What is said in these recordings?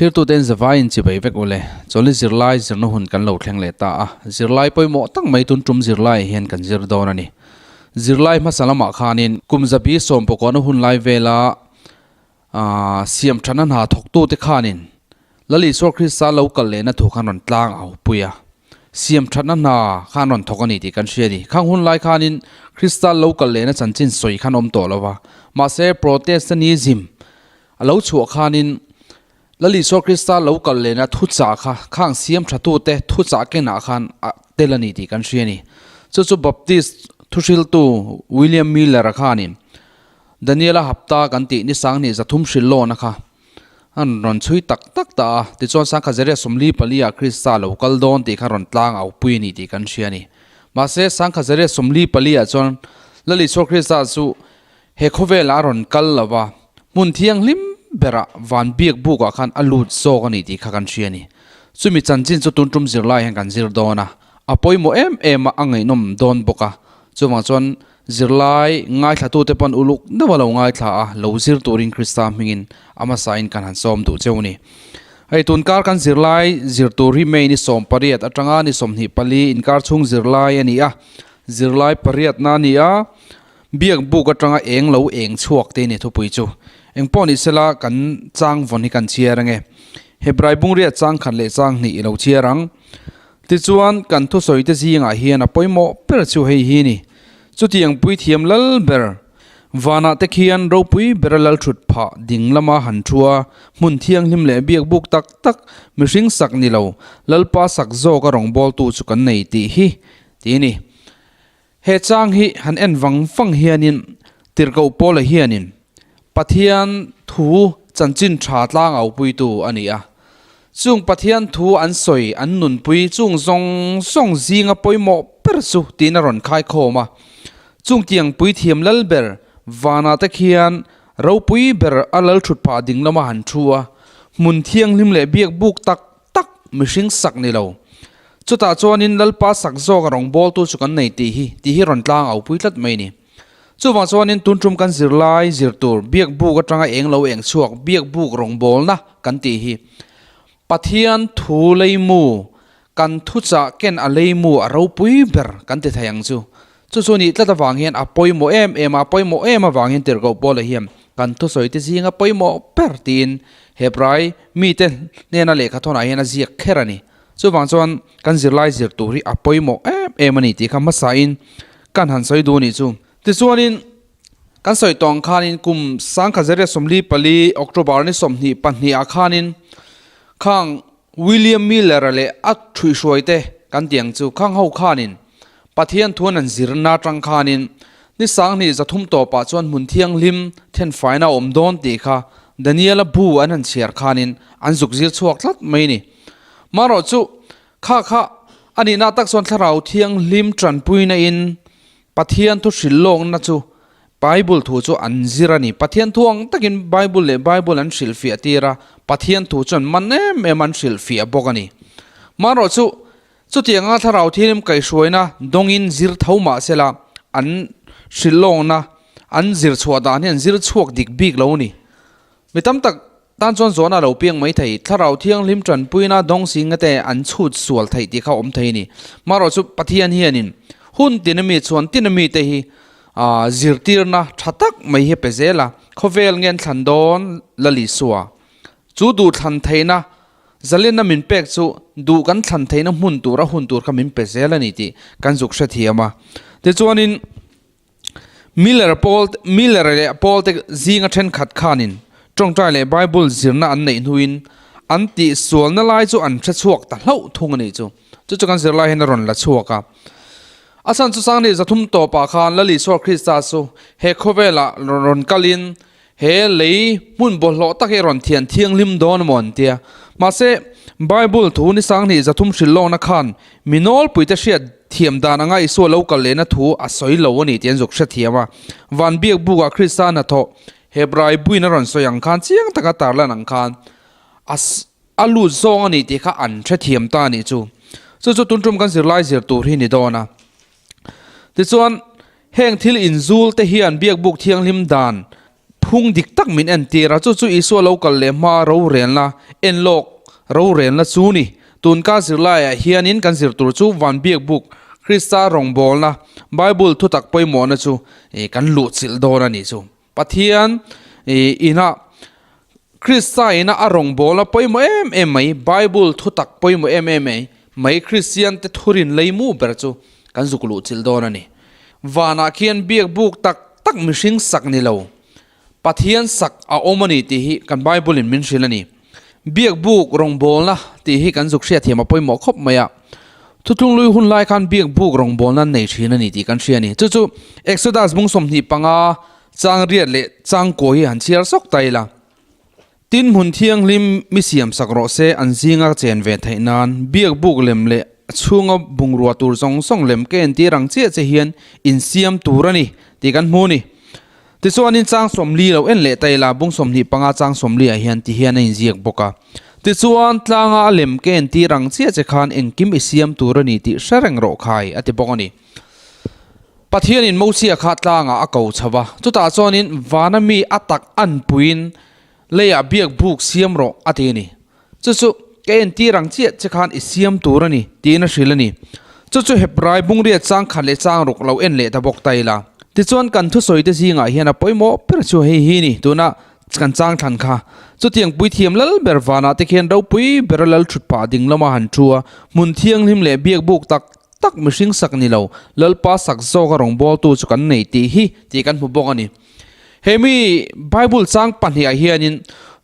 Thlirtuten zavaiin chibai vek ule. Chawlhi zirlai zirna hun kan lo thleng leh ta a, zirlai pawimawh tak mai tun tum zirlaiah hian kan zir dawn a ni. Zirlai hmasa lamah khanin kum zabi sawmpakawna hun lai vela siam thana hna thawktute khanin Lal Isua Krista lo kal lehna thu khan rawn tlang au pui a, siam thatna hna khan rawn thawk a ni tih kan hria a ni. Khang hun lai khanin Krista lo kal lehna chanchin sawi khan awm tawh lo va, mahse Protestantism a lo chhuah khanin Lal Isua Krista lo kal lehna thuchah kha khang siam thatute thuchah kenah khan a tel a ni tih kan hria a ni. Chu chu Baptist thuhriltu William Miller-a khanin Daniela hapta kan tih ni sanghnih 300 hrilh lawna kha An rawn chhui tak tak ta a, tichuan Sangkhat Zeria 44 ah Krista lo kal dawn tih kha rawn tlang au pui a ni tih kan hria a ni. Mahse, Sangkhat Zeria 44 ah chuan Lal Isua Krista chu he khawvelah a rawn kal lo va, hmun thianghlim berah van biak bukah khan a lut zawk a ni tih kha kan hria a ni. Chumi chanchin chu tun tum zirlai hian kan zir dawn a, a pawimawh em em a, a ngaihnawm dawn bawk a, chuvang chuan Zirlai ngaithlatute pawn uluk deuh a lo ngaithla a, lo zir turin Krista hmingin a hmasain kan han sawm duh cheu ni. Hei tunkar kan zirlai zir tur hi May ni 18 atanga ni 24 inkar chhung zirlai a ni a, zirlai pariatna a ni a, biak buk atanga eng lo eng chhuak te ni thupui chu. Engpawh ni sela kan chang vawn hi kan chhiar ange. Hebrai bungriat chang khat leh chang hnih i lo chhiar ang. Tichuan, kan thusawite zingah hian a pawimawh ber chu hei hi ni. Chutiang puithiam lal ber, vanah te khian ropui bera lal thut phah ding lama han thu a, hmun thianghlim leh biak buk tak tak, mihring sak ni lo, Lalpa sak zawka rawngbawltu chu kan nei tih hi, ti ni. He chang hi han en vang vang hianin Tirhkoh Paula hianin Pathian thu chanchin tha tlangaupuitu a ni a. Chung Pathian thu an sawi an nunpui chung zawng zawng zinga pawimawh ber chu tiin a rawn khai khawm a. Chung tiang puithiam lal ber vanah te khian ropui ber a lal thut phah ding lama han thu a, hmun thianghlim leh biak buk tak tak mihring sak ni lo. Chutah chuanin Lalpa sak zawk a rawngbawltu chu kan nei tih hi tih hi rawn tlang au pui tlat mai a ni. Chuvang chuanin tun tum kan zirlai zir tur biak buk atanga eng lo eng chhuak biak buk rawngbawlna kan tih hi Pathian thu leimu kan thuchah ken a leimu a ropui ber kan ti thei ang chu. Chu chu nih tlat avang hian a pawimawh em em a, a pawimawh em avangin Tirhkoh Paula hian kan thusawi te zinga pawimawh ber tiin Hebrai mite hnena lehkha thawnah hian a ziak kher a ni. Chuvang chuan kan zirlai zir tur hi a pawimawh em em a ni tih kha hmasain kan han sawi duh a nih chu. Tichuanin kan sawi tawh ang khanin kum 1944 October ni 22 ah khanin khang William Miller-a leh a ṭhuihhruaite kan tih ang chu khang ho khanin Pathian thuan an zirna aṭang khanin ni 23 tawpah chuan hmun thianghlim thenfaina a awm dawn tih kha Daniel-a bu an han chhiar khanin an zuk zir chhuak tlat mai a ni. Marawh chu kha kha a nihna tak chuan thlarau thianghlim ṭanpuina in Pathian thu hrilh lawkna chu Bible thu chu an zir a ni. Pathian thu ang takin Bible leh Bible an hrilhfiah tir a, Pathian thu chuan man em em an hrilhfiah bawk a ni. Marawh chu, chutianga thlarau thianghlim kaihhruaina dawngin zir tho mah sela, an hrilhlawkna an zir chhuah dan hi an zir chhuak dik bik lo a ni. Mi tam tak tan chuan zawhna a lo piang mai thei. Thlarau thianghlim tanpuina dawng singa te an chhut sual theih tih kha a awm thei a ni. Marawh chu Pathian hianin hun tina mi chhuan tina mite hi zirtirna tha tak mai hi a pe zel a. Khawvel nge an thlan dawn Lal Isua chu duh thlan theihna zalenna min pek chu duh kan thlan theihna hmun tur a hun tur kha min pe zel a ni tih kan zuk hrethiam a. Tichuanin. Miller Paul Miller leh Paul te zinga thenkhat khanin tawngtai leh Bible zirna an neih hnuin an tih sualna lai chu an hre chhuak ta hlauh thung a nih chu. Chu chu kan zirlai hian a rawn la chhuak a. A chhan chu Sangni 300 tawpah khan Lal Isua Krista chu he khawvelah rawn kalin he lei hmun bawlhhlawh tak hi a rawn thian thianghlim dawn emaw an tia. Mahse, Bible thu ni 23 hrilh lawkna khan mi nawlpuite hriat thiam dan anga Isua lo kal lehna thu a sawi lo a ni tih an zuk hrethiam a. Van biak bukah Krista hnathawh Hebrai buin a rawn sawi ang khan chiang taka tarlan ang khan a a lut zawng a ni tih kha an hrethiam ta a nih chu. Chu chu tun tum kan zirlai zir tur hi ni dawn a. Tichuan, heng thil inzul te hian biakbuk thianghlim dan. phung dik tak min entir a, chu chu Isua lo kal leh hma rorelna, enlawk rorelna chu ni. Tun ka zirlaiah hianin kan zir tur chu van biak buk Krista rawngbawlna Bible thutak pawimawhna chu kan luhchilh dawn a nih chu. Pathian ina Krista ina a rawngbawlna pawimawh em em mai, Bible thutak pawimawh em em mai, mai Kristian te thurin leimu ber chu kan zuk luhchilh dawn a ni. Vanah khian biak buk tak tak mihring sak ni lo, Pathian sak a awm a ni tih hi kan Bible in min hrilh a ni. Biak buk rawngbawlna tih hi kan zuk hriat thiam a pawimawh khawp mai a. Thuthlunglui hun lai khan biak buk rawngbawlna an nei thin a ni tih kan hria a ni. Chu chu Exodus bung 25 chang riat leh chang kaw hi han chhiar sawk ta ila. Tin hmun thianghlim mi siam sak rawh se an zinga chen ve theih nan biak buk lem leh a chhunga bungrua tur zawng zawng lem ka entir ang chiah che hian insiam tur a ni tih kan hmu a ni. Tichuanin chang 40 lo en leh ta ila, bung 25 chang 40 ah hian ti hian a inziak bawk a. Tichuan, tlanga a lem ka entir ang chiah che khan engkim i siam tur a ni tih hre reng rawh khai, a ti bawk a ni. Pathianin Mosia kha tlangah a ko chho va, chutah chuanin vana mi a tak anpuiin leiah biak buk siam rawh a ti a ni. Chu chu ka entir ang chiah che khan i siam tur a ni tiin a hrilh a ni. Chu chu Hebrai bungriat chang khat leh chang ruk lo en leh ta bawk ta ila. Tichuan kan thusawi te zingah hian a pawimawh ber chu hei hi ni, tuna kan chang thlan kha. Chutiang puithiam lal ber vanah te khian ropui bera lal thut pah ding lama han thu a, hmun thianghlim leh biak buk tak tak mihring sak ni lo, Lalpa sak zawka rawngbawltu chu kan nei tih hi tih kan hmu bawk a ni. He mi Bible chang pahnihah hianin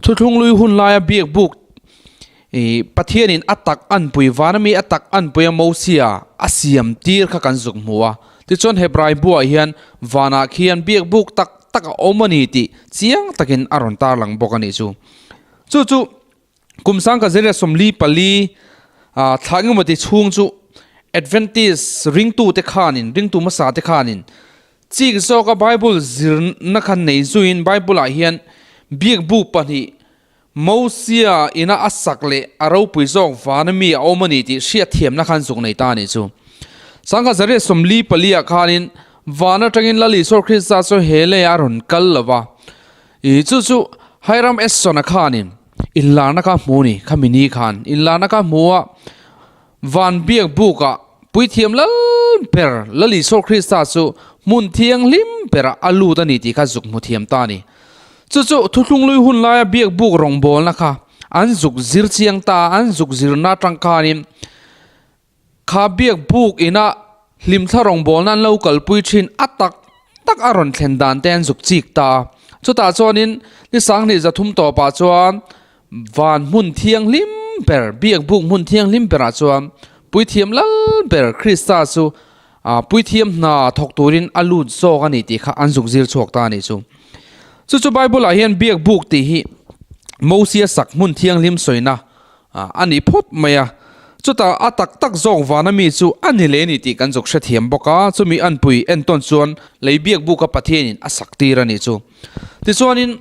thuthlunglui hun laia biak buk ih Pathianin a tak anpui vana mi a tak anpuia Mosia a siam tir kha kan zuk hmu a. Tichuan Hebrai buah hian vanah khian biak buk tak tak a awm a ni tih chiang takin a rawn tarlang bawk a nih chu. Chu chu Kum sangka zeria 44 thla engemaw ti chhung chu Adventist ringtute khanin, ringtu hmasa te khanin chik zawka Bible zirna khan nei zuiin Bible ah hian biak bu pahnih Mosia ina a sak leh a ropui zawk vana mi a awm a ni tih hriatthiamna khan zuk nei ta a nih chu. Sangha zaria 44 ah khanin van atangin Lal Isua Krista chu he leiah a rawn kal lo va, I chu chu Hiram Esson-a khanin inlarna kha hmu ni, khami ni khan inlarna kha hmu a, van biak bukah puithiam lal ber Lal Isua Krista chu hmun thianghlim berah a lut a ni tih kha zuk hmu thiam ta a ni. Chu chu thuthlunglui hun laia biak buk rawngbawlna kha an zuk zir chiang ta a, an zuk zirna atang khanin Kha biak buk ina hlimthla rawngbawlna an lo kalpui thin a tak tak a rawn thlen dan te an zuk chik ta a. Chutah chuanin ni sanghnih 300 tawpah chuan van hmun thianghlim ber, biak buk hmun thianghlim berah chuan puithiam lal ber Krista chu puithiam hna thawk turin a lut zawk a ni tih kha an zuk zir chhuak ta a nih chu. Chu chu Bible-ah hian biak buk tih hi Mosia sak hmun thianghlim sawina A ni phawt mai a, chutah a tak tak zawk vana mi chu a ni leh ni tih kan zuk hrethiam bawk a, chumi anpui entawn chuan lei biak buka Pathianin a sak tir a nih chu. Tichuanin,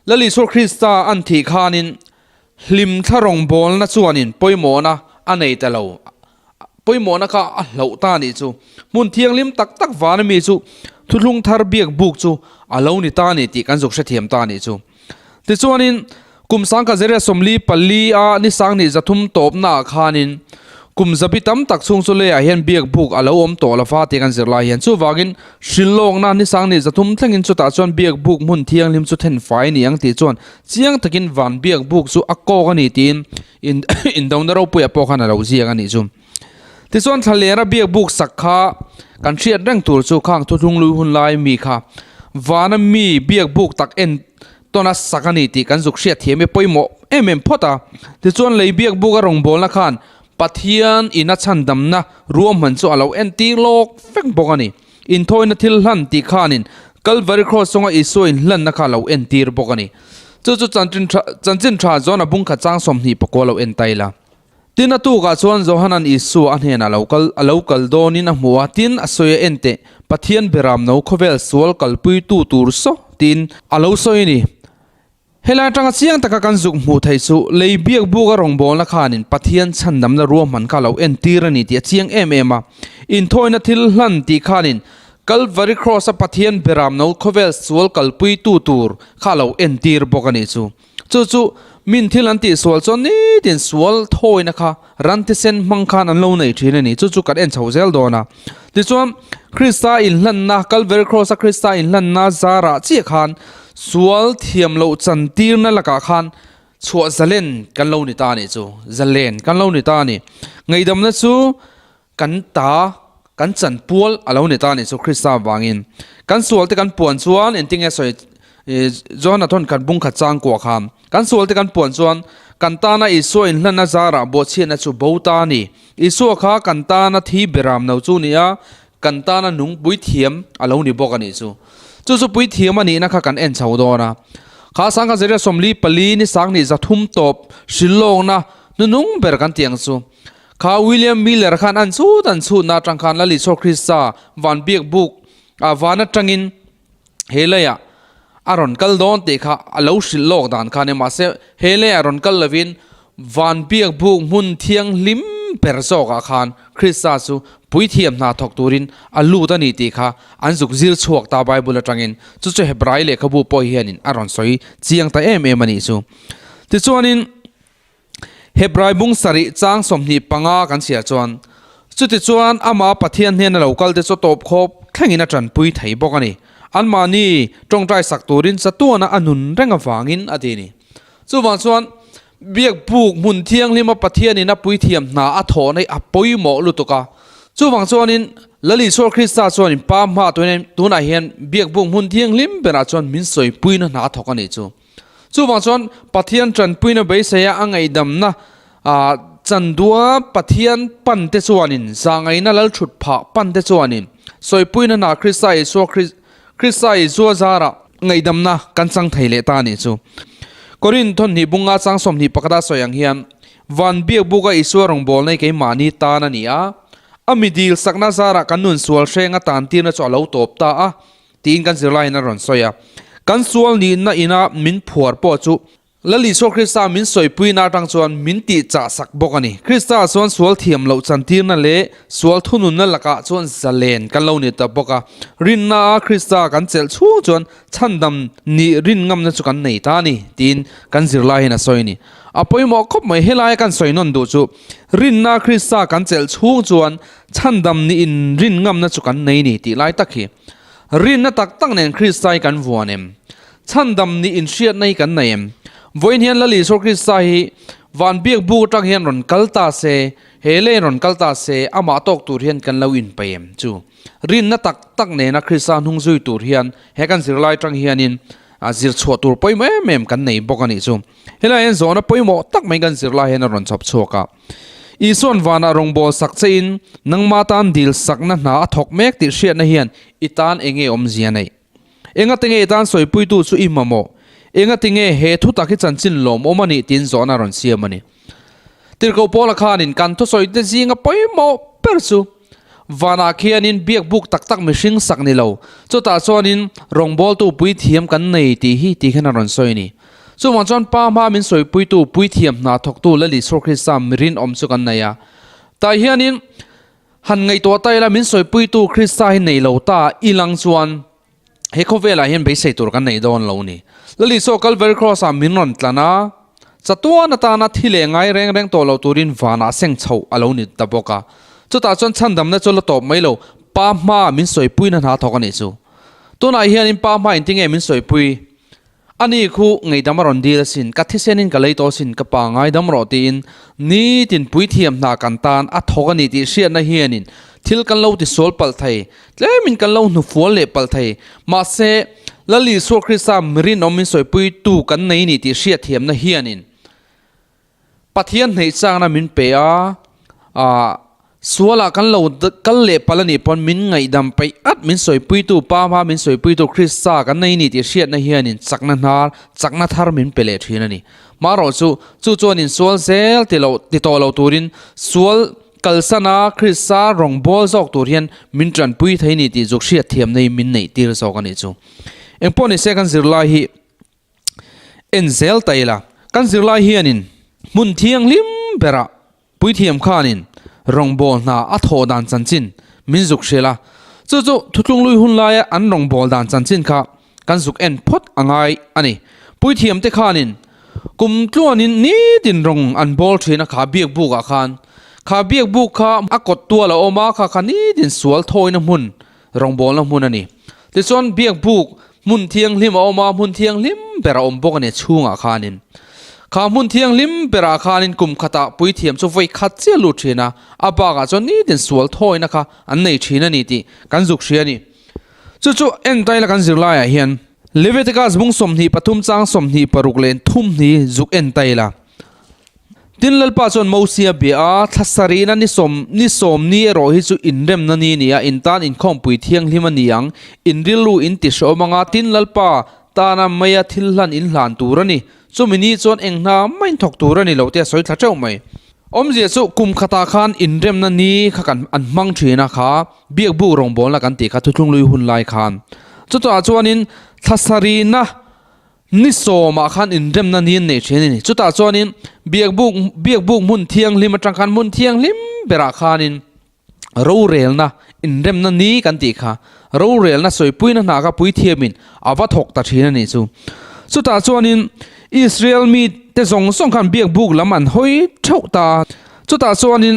Lal Isua Krista an thih khanin hlimthla rawngbawlna chuanin pawimawhna a nei ta lo, pawimawhna kha a hloh ta a nih chu. Hmun thianghlim tak tak vana mi chu thuthlung thar biak buk chu a lo ni ta a ni tih kan zuk hrethiam ta a nih chu. Tichuanin, kum sangkhat zeria 44 a ni sanghnih 300 tawpnaah khanin kum zabi tam tak chhung chu leiah hian biak buk a lo awm tawh lova tih kan zir lai hian chuvangin hrilhlawkna ni sanghnih 300 thlengin chutah chuan biak buk hmun thianghlim chu then fai a ni ang tih chuan chiang takin van biak buk chu a kawk a ni tiin indona ropuiah pawh khan a lo ziak a nih chu. Tichuan thlalera biak buk sak kha kan hriat reng tur chu khang thuthlunglui hun lai mi kha vana mi biak buk tak en tawna sak a ni tih kan zuk hriat thiam hi pawimawh em em phawt a. Tichuan lei biak buk a rawngbawlna khan Pathian ina chhandamna ruahman chu a lo entir lawk vek bawk a ni. Inthawina thil hlan tih khanin Kalvari Cross chunga Isua inhlanna kha a lo entir bawk a ni. Chu chu chanchin tha John-a bungkhat chang 29 lo en ta ila. Tin a tukah chuan Johanan Isua a hnenah lo kal a lo kal dawnin a hmu a, tin a sawi a, Enteh, Pathian beram no khawvel sual kalpuitu tur saw, tiin a lo sawi a ni. Helai atanga chiang taka kan zuk hmuh theih chu lei biak buka rawngbawlna khanin Pathian chhandamna ruahman kha a lo entir a ni tih a chiang em em a. Inthawina thil hlan tih khanin. Kalvari Kraws a Pathian beram no khawvel sual kalpui tu tur kha a lo entir bawk a nih chu. Chu chu min thil an tih sual chuan nitin sual thawina kha ran thisen hmang khan an lo nei thin a ni. Chu chu kan en chho zel dawn a. Tichuan Krista inhlanna, Kalvari Kraws a Krista inhlanna zarah chiah khan sual thiam loh chantirna lakah khan chhuah zalen kan lo ni ta a nih chu. Zalen kan lo ni ta a ni. Ngaihdamna chu Kan ta, kan chan pual a lo ni ta nih chu Krista vangin. Kan sual te kan puan chuan engtinge sawi Johana thawn khat bung khat chang kuah kha. Kan sual te kan puan chuan kan tana Isua inhlanna zarah bawhchhiatna chu bo ta a ni. Isua kha kan tana thi beram no chu ni a, kan tana nung puithiam a lo ni bawk a nih chu. Chu chu puithiam a nihna kha kan en chho dawn a. Kha sangkhat zeria 44 ni sanghnih 300 tawp hrilhlawkna hnunung ber kan tih ang chu. Kha William Miller khan an chhut an chhutna atang khan Lal Isua Krista van biak buk ah van atangin he leiah a rawn kal dawn tih kha a lo hrilh lawk dan kha a ni. Mahse he leiah rawn kal lovin van biak buk hmun thianghlim ber zawkah khan Krista chu puithiam hna thawk turin a lut a ni tih kha an zuk zir chhuak ta Bible atangin. Chu chu Hebrai lehkhabu pawh hianin a rawn sawi chiang ta em em a nih chu. Tichuanin. Hebrai bung sarih chang 25 kan chhiar chuan, Chutichuan amah Pathian hnena lo kal te chu tawp khawp thlengin a tanpui thei bawk a ni. Anmahni tawngtai sak turin chatuana a nun reng avangin a ti a ni. Chuvang chuan biak buk hmun thianghlima Pathianin a puithiam hna a thawh na hi a pawimawh lutuk a. Chuvang chuanin Lal Isua Krista chuanin Pa hma tunah hian biak buk hmun thianghlim berah chuan min sawipuina hna a thawk a nih chu. Chuvang chuan Pathian tanpuina beiseia a ngaihdamna chandua Pathian pante chuanin zahngaihna lal thut phah pante chuanin sawipuina hna Krista Isua Krista Isua zarah ngaihdamna kan chang thei leh ta a nih chu. Korin thawhnih bunga chang 21 a sawi ang hian van biak buka Isua rawngbawlna hi keimahni tan a ni a, a mi dil sakna zarah kan nun sual hrenga tantirna chu a lo tawp ta a, Tiin kan zirlaiin a rawn sawi a. Kan sual nihna ina min phuar pawh chu Lal Isua Krista min sawipuina atang chuan min tih chah sak bawk a ni. Krista chuan sual thiam loh chantirna leh sual thununna lakah chuan zalen kan lo ni ta bawk a. Rinna a Krista kan chelh chhung chuan chhandam nih rin ngamna chu kan nei ta a ni, tiin kan zirlaiin a sawi a ni. A pawimawh khawp mai helaia kan sawi nawn duh chu rinna a Krista kan chelh chhung chuan chhandam nih in rin ngamna chu kan nei ni tih lai tak hi. Rinna tak tak nen Krista hi kan vuan em? Chhandam nih inhriatna hi kan nei em? Vawiin hian Lal Isua Krista hi van biak buk atang hian rawn kal ta se, he lei rawn kal ta se, amah tawk tur hian kan lo inpeih em? Chu rinna tak tak nena Krista hnung zui tur hian he kan zirlai atang hianin zir chhuah tur pawimawh em em kan nei bawk a nih chu. Helaiah hian zawhna pawimawh tak mai kan zirlai hian a rawn chhawp chhuak a. Isua'n vanah rawngbâwl sak chein nangma tân dil sakna hna a thawk mek tih hriatna hian i tân eng nge awmzia neih? Engati nge i tân sawipuitu chu i mamawh? Engati nge he thutak hi chanchin lawmawm a nih tiin zawhna a rawn siam a ni. Tirhkoh Paula khanin kan thusawite zinga pawimawh ber chu vanah khianin biak buk tak tak mihring sak ni lo, chutah chuanin rawngbâwltu puithiam kan nei tih hi ti khan a rawn sawi a ni. Chuvang chuan Pa hma min sawipuitu puithiam hna thawktu Lal Isua Krista mirinawm chu kan nei a. Tah hianin han ngaihtuah ta ila min sawipuitu Krista hi nei lo ta ilang chuan he khawvelah hian beisei tur kan nei dawn lo ni. Lal Isua Kalvari Cross ah min rawn tlan a, chatuan atana thi leh ngai reng reng tawh lo turin vanah seng chhoh a lo ni ta bawk a. Chutah chuan chhandamna chu la tawp mai lo, Pa hma min sawipuina hna thawk a nih chu. Tunah hianin Pa hma engtinge min sawipui? Ani khu ngeihdam a rawn dil asin, ka thisenin ka lei tawh asin, ka pa ngaidam rawh tiin nitin puithiam hna kan tan a thawk a ni tih hriatna hianin thil kan lo tisual palh thei, tlemin kan lo hnufual leh palh thei. Mahse, Lal Isua Krista mirinawm min sawipuitu kan nei ni tih hriatthiamna hianin Pathian hneih chakna min pe a, ah, sualah kan lo kal leh palh a nih pawn min ngaihdam peih at, min sawipuitu Pa hma min sawipuitu Krista kan nei ni tih hriatna hianin chakna hnar, chakna thar min pe leh thin a ni. Marawh chu, chu chuanin sual zel ti lo, ti tawh lo turin sual kalsana Krista rawngbâwl zawk tur hian min tanpui thei ni tih zuk hriatthiamna hi min neih tir zawk a nih chu. Engpawh nise kan zirlai hi En zel ta ila, kan zirlai hianin hmun thianghlim berah puithiam khanin rawngbâwl hna a thawh dan chanchin min zuk hrilh a. Chu chu Thutlunglui hun laia an rawngbâwl dan chanchin kha kan zuk en phawt a ngai a ni. Puithiamte khanin kum tluanin nitin rawng an bâwl ṭhin a kha biakbukah khan. Kha biakbuk kha a kawt tual a awm a, kha kha nitin sual thawina hmun, rawngbâwlna hmun a ni. Tichuan biakbuk hmun thianghlim a awm a, hmun thianghlim ber a awm bawk a ni chhungah khanin. Kha hmun thianghlim berah khanin kum khatah puithiam chu vawi khat chiah lut ṭhin a, a bakah chuan nitin sual thawina kha an nei ṭhin a ni tih kan zuk hria a ni. Chu chu entaila kan zirlaiah hian Leviticus bung 23 chang 26 leh thum hi zuk entaila. Tin Lalpa chuan Mosia bia a, thla sarihna ni sawm ni sawm ni erawh hi chu inremna ni a ni a, in tan inkhawmpui thianghlim a ni ang, in rilru in ti hrehawm anga tin Lalpa tana maia thil hlan in hlan tur a ni. Chumi ni chuan eng hna main thawk tur a ni lo tia sawi thla teuh mai. Awmzia chu kum khatah khan inremna ni kha kan an hmang thin a kha biakbuk rawngbawlna kan tih kha thuthlunglui hun lai khan. Chutah chuanin thla sarihna ni sawmah khan inremna ni an nei thin a ni. Chutah chuanin biakbuk biakbuk hmun thianghlim atang khan hmun thianghlim berah khanin rorelna inremna ni kan tih kha rorelna sawipuina hna kha puithiamin a va thawk ta thin a nih chu. Chutah chuanin Israel mite zawng zawng khan biakbuk lam an hawi theuh ta a. Chutah chuanin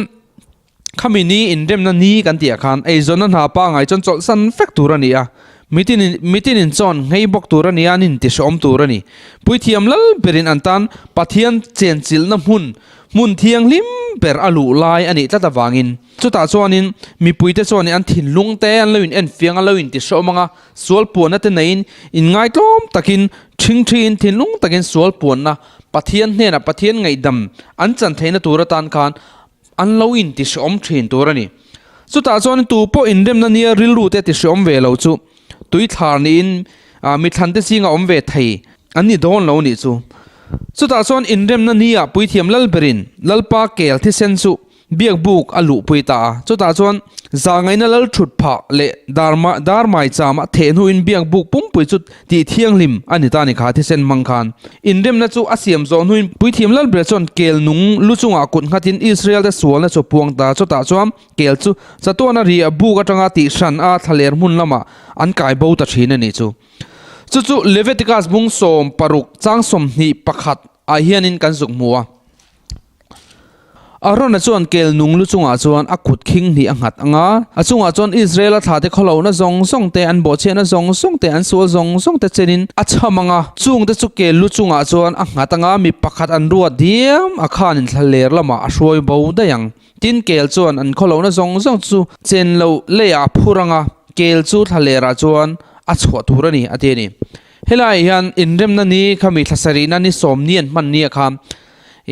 khami ni inremna ni kan tih ah khan eizawnna hna pangai chuan chawlhsan vek tur a ni a, mitin mitin in chawn nghei bawk tur a ni a, an intihrehawm tur a ni. Puithiam lal berin an tan Pathian chenchilhna hmun Hmun thianghlim ber a luh lai a nih tlat avangin chutah chuanin mipuite chuanin an thinlung te an lo in enfiang a lo in ti hrehawm ang a, sual puanna te neiin inngaitlawm takin ṭhingṭhiin thinlung takin sual puanna Pathian hnenah Pathian ngaihdam an chan theihna tur atan khan an lo in ti hrehawm ṭhin tur a ni. Chutah chuanin tu pawh inremna nia rilru te ti hrehawm ve lo chu tuithlar niin mithlan te zinga awm ve thei an ni dawn lo nih chu. Chutah chuan inremna nia puithiam Lalberin Lalpa kel thisen chu biakbuk a luhpui ta a. Chutah chuan zahngaihna lal thut phah leh darmai cham a theh hnuin biakbuk pumpui chu tih thianghlim a ni ta a ni kha thisen hmang khan. Inremna chu a siam zawh hnuin puithiam Lalber chuan kel nung lu chungah kut nghatin Israel te sualna chu a puang ta. Chutah chuan kel chu chatuana ri a buk atanga tih hran a thlaler hmun lamah an kai bo ta thin a nih chu. Chu chu Leviticus bung 60 chang 21 ah hianin kan zuk hmu a. Arona chuan kel nung lu chungah chuan a kut khing hnih a nghat ang a, a chungah chuan Israela thlate khawlohna zawng zawng te, an bawhchhiahna zawng zawng te, an sual zawng zawng te chenin a chham ang a. Chungte chu kel lu chungah chuan a nghat ang a, mi pakhat an ruat diam a khanin thlaler lamah a hruai bo daih ang. Tin kel chuan an khawlohna zawng zawng chu chen loh leiah a phur ang a, kel chu thlalerah chuan a chhuah tur a ni, a ti a ni. Helaiah hian inremna ni kha mi thla sarihna ni sawm ni an hman nia kha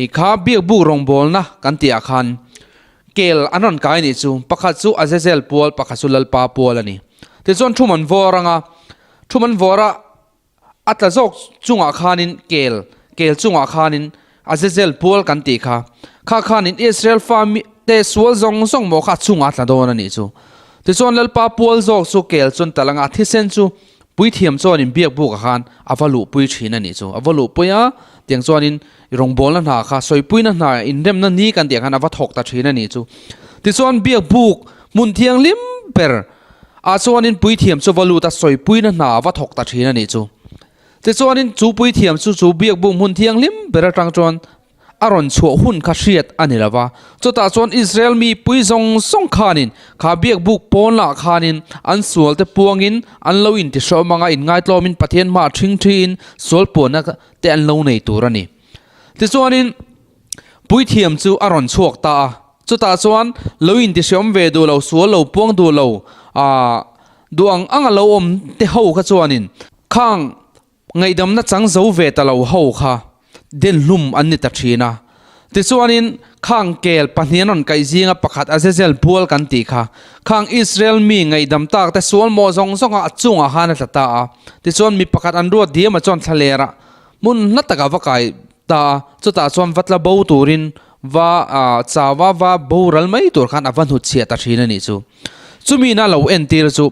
i kha biakbuk rawngbawlna kan tihah khan kel an rawn kai a nih chu. Pakhat chu Azazel pual, pakhat chu Lalpa pual a ni. Tichuan thu man vawr ang a, thu man vawr a A tla zawk chungah khanin kel, kel chungah khanin Azazel pual kan tih kha. Kha khanin Israel fa te sual zawng zawng maw kha a chungah a tla dawn a nih chu. Tichuan Lalpa pual zawk chu kel chuan tal anga thisen chu puithiam chuanin biakbukah khan a va luhpui thin a nih chu. A va luhpui a, tiang chuanin rawngbawlna hna kha sawipuina hna inremna ni kan tih ang khan a va thawk ta thin a nih chu. Tichuan biakbuk hmun thianghlim ber Ah chuanin puithiam chu va lut a sawipuina hna va thawk ta thin a nih chu. Tichuanin chu puithiam chu chu biakbuk hmun thianghlim ber atang chuan a rawn chhuah hun kha hriat a ni lo va. Chutah chuan Israel mi pui zawng zawng khanin kha biakbuk pawnlah khanin an sualte puangin an lo intihrehawm anga inngaitlawmin Pathian hmaah ṭhingṭhiin sual puanna te an lo nei tur a ni. Tichuanin puithiam chu a rawn chhuak ta a. Chutah chuan lo intihriam ve duh lo, sual lo puang duh lo, aah duh ang anga lo awm te ho kha chuanin khang ngaihdamna chang zo ve ta lo ho kha denhlum an ni ta thin a. Tichuanin khang kel pahnih an rawn kaih zinga pakhat Azazel bual kan tih kha khang Israel mi ngaihdam tak te sual mawh zawng zawnga a chungah khan a tla ta a. Tichuan mi pakhat an ruat diamah chuan thlalerah hmun hla takah va kai ta a, chutah chuan va tla bo turin Va chau a, va boral mai tur khan a va hnutchhiah ta thin a nih chu. Chumi na lo entir chu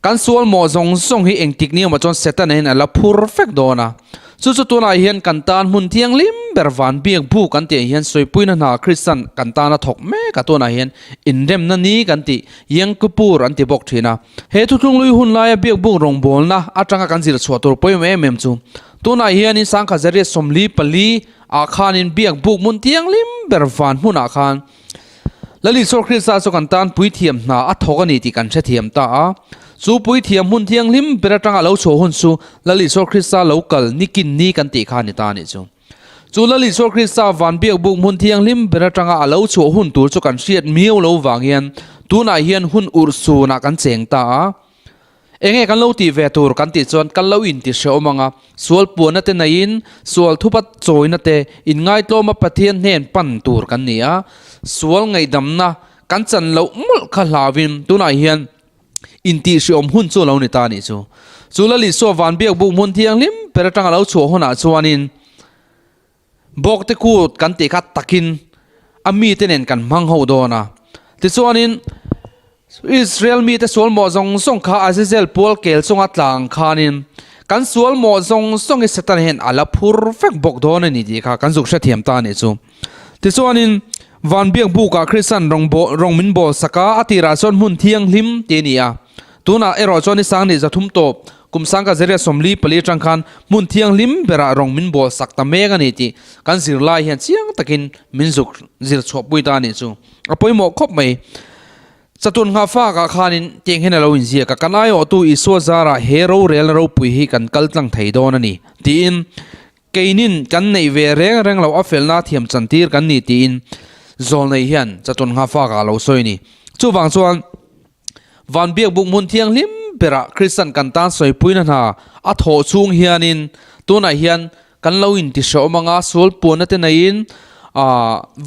kan sual mawh zawng zawng hi engtik ni awmah chuan Setana hian a la phur vek dawn a. Chu chu tunah hian kan tan hmun thianghlim ber van biak bu kan tih ah hian sawipuina hna Kristian kan tana thawk mek a tunah hian inremna ni kan tih Yom Kippur an ti bawk thin a. He thuthlunglui hun laia biak buk rawngbawlna atanga kan zir chhuah tur pawimawh em em chu tunah hianin sangkhat zariat 44 ah khanin biak buk hmun thianghlim ber van hmunah khan Lal Isua Krista chu kan tan puithiam hna a thawk a ni tih kan hrethiam ta a. Chu puithiam hmun thianghlim ber atanga lo chhuah hun chu Lal Isua Krista lo kal nikin ni kan tih kha a ni ta a nih chu. Chu Lal Isua Krista van biakbuk hmun thianghlim ber atanga a lo chhuah hun tur chu kan hriat miau lo vang hian tunah hian hun urhsunah kan cheng ta a. Enge kan lo tih ve tur kan tih chuan kan lo inti hrehawm ang a, sual puanna te neiin, sual thupa chawina te, inngaitlawma Pathian hnen pan tur kan ni a, sual ngaihdamna kan chan loh mawlh kha hlauin tunah hian intih hrehawm hun chu a lo ni ta a nih chu. Chu Lal Isua van biakbuk hmun thianghlim ber atanga lo chhuah hunah chuanin Bawkte kut kan tih kha takin a mite nen kan hmang ho dawn a. Tichuanin Israel mite sual mawh zawng zawng kha Azazel pual kel chunga tlang khanin kan sual mawh zawng zawng hi Satan hian a la phur vek bawk dawn a ni tih kha kan zuk hrethiam ta a nih chu. Tichuanin van biak bukah Kristian rawng rawng min bawl sak a, a tirah chuan hmun thianghlim tih a ni a. Tunah erawh chuan ni sang ni 300 tawp, kum sangka zeria 44 atang khan hmun thianghlim berah rawng min bawl sak ta mek a ni tih kan zirlai hian chiang takin min zuk zir chhuahpui ta a nih chu. A pawimawh khawp mai. Chatun nghah fakah khanin tiang hian a lo inziak a, kan aiawhtu Isua zarah he rorelna ropui hi kan kal tlang thei dawn a ni tiin keinin kan neih ve reng reng loh a felna thiam chantir kan ni tiin Zawlnei hian chatun nghah fakah a lo sawi a ni. Chuvang chuan. Van biakbuk hmun thianghlim berah Kristian kan tan sawipuina hna a thawh chhung hianin tunah hian kan lo inti hrehawm anga sual puanna te neiin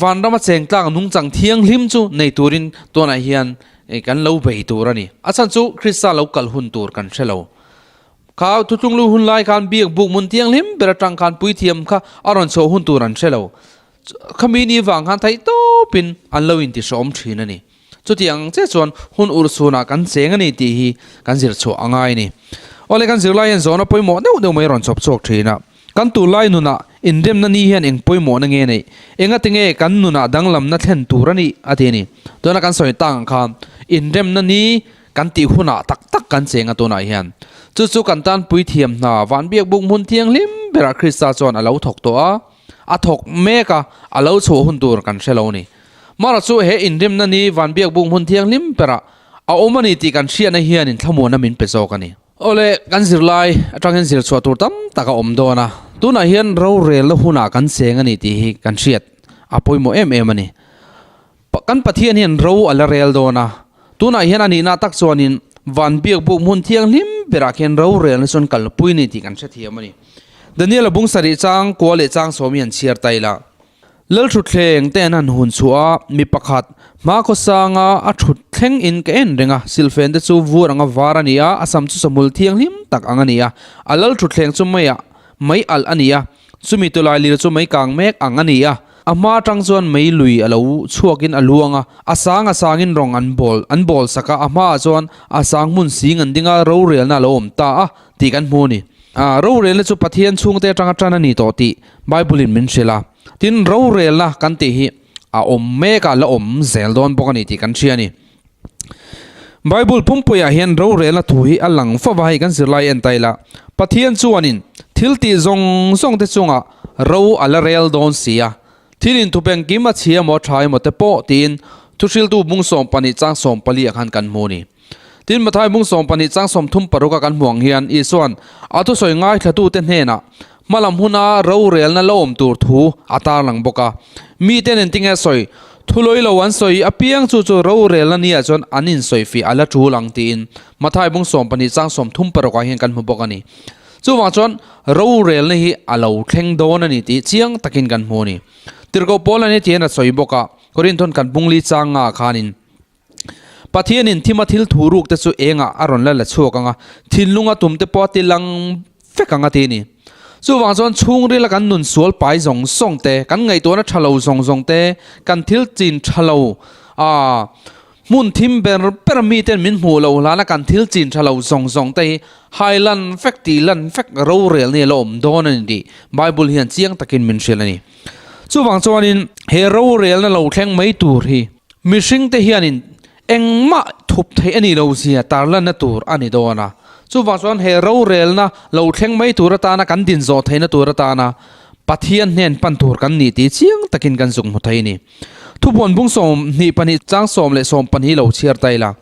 vanrama chengtlak nungchang thianghlim chu nei turin tunah hian kan lo bei tur a ni. A chhan chu Krista lo kal hun tur kan hre lo. Kha thutlunglu hun lai khan biakbuk hmun thianghlim ber atang khan puithiam kha a rawn chhuah hun tur an hre lo. Khami ni vang khan theih tawpin an lo inti hrehawm thin a ni. Chutiang che chuan hun urhsunah kan cheng a ni tih hi kan zir chhuah a ngai a ni. Awle kan zirlai hian zawhna pawimawh deuh deuh mai rawn chawp chhuak thin a. Kan tunlai nunah inremna ni hian eng pawimawhna nge neih? Engati nge kan nunah danglamna thlen tur a nih? a ti a ni. Tuna kan sawi tak ang khan inremna ni kan tih hunah tak tak kan cheng a tunah hian. Chu chu kan tan puithiam hna van biakbuk hmun thianghlim berah Krista chuan a lo thawk tawh a. A thawk mek a, a lo chhuah hun tur kan hre lo a ni. Mara chu he inrimna ni van biakbuk hmun thianghlim berah a awm a ni tih kan hriatna hianin thlamuanna min pe zawk a ni. Awle, kan zirlai atangin zir chhuah tur tam tak a awm dawn a, tunah hian rorelna hunah kan cheng a ni tih hi kan hriat a pawimawh em em a ni. Kan Pathian hian ro a la rel dawn a, tunah hian a nihna tak chuanin van biakbuk hmun thianghlim berah khian rorelna chuan kalpui a ni tih kan hrethiam a ni. Daniel-a bung sarih chang kua leh chang sawm hi an chhiar ta ila. Lalthutthleng te an han hun chhuah a, mi pakhat hma khawsanga a thut thleng in ka en reng a, silfen te chu vur anga var a ni a, a sam chu sahmul thianghlim tak ang a ni a, a lalthutthleng chu meiah mei alh a ni a, chumi tulai lir chu mei kang mek ang a ni a, a hma atang chuan mei lui a lo chhuak in a luang a, a sang a sang in rawng an bawl an bawl sak a, a hmaah chuan a sang hmun sing an ding a, rorelna a lo awm ta a tih kan hmu a ni. Rorelna chu Pathian chhungte atanga tan a ni tawh tih Bible in min hrilh a. Tin, rorelna kan tih hi a awm mek a, la awm zel dawn bawk a ni tih kan hria a ni. Bible pumpuiah hian rorelna thu hi a lang fo va, hei kan zirlai en ta ila. Pathian chuanin thil tih zawng zawng te chungah ro a la rel dawn si a. Thil inthup engkim a chhia emaw tha emaw te pawh tiin thuhriltu bung 12 chang 14 ah khan kan hmu a ni. Tin, Mathai bung 12 chang 36 a kan hmu ang hian Isua'n a thusawi ngaithlatute hnenah hmalam huna rorelna la awm tur thu a tarlang bawk a. Mite nen tinge sawi? Thulawi lo an sawi apiang chu chu rorelna nia chuan an insawifiah a la tul ang tiin Mathai bung 12 chang 36 ah hian kan hmu bawk a ni. Chuvang chuan rorelna hi a lo thleng dawn a ni tih chiang takin kan hmu a ni. Tirhkoh Paula nia tihian a sawi bawk a, Korinthon kan bung li chang nga khanin, Pathianin thima thil thu ruk te chu engah a rawn la la chhuak ang a, thinlunga tum te pawh a ti lang vek ang a ti a ni. Chuvang chuan chhungrila kan nun sual pai zawng zawng te, kan ngaihtuahna tha lo zawng zawng te, kan thil chin tha lo a. Hmun thim ber ber miten min hmuh loh hlana kan thil chin tha lo zawng zawng te hi hai lan vek tih lan vek rorel ni a la awm dawn a ni tih Bible hian chiang takin min hrilh a ni. Chuvang chuanin he rorelna lo thleng mai tur hi mihring te hianin engmah thup theih a nih lo zia tarlanna tur a ni dawn a. Chuvang chuan he rorelna lo thleng mai tur atana kan din zawh theihna tur atana Pathian hnen pan tur kan nih tih chiang takin kan zuk hmu thei a ni. Thupuan bung 22 chang 12 lo chhiar ta ila.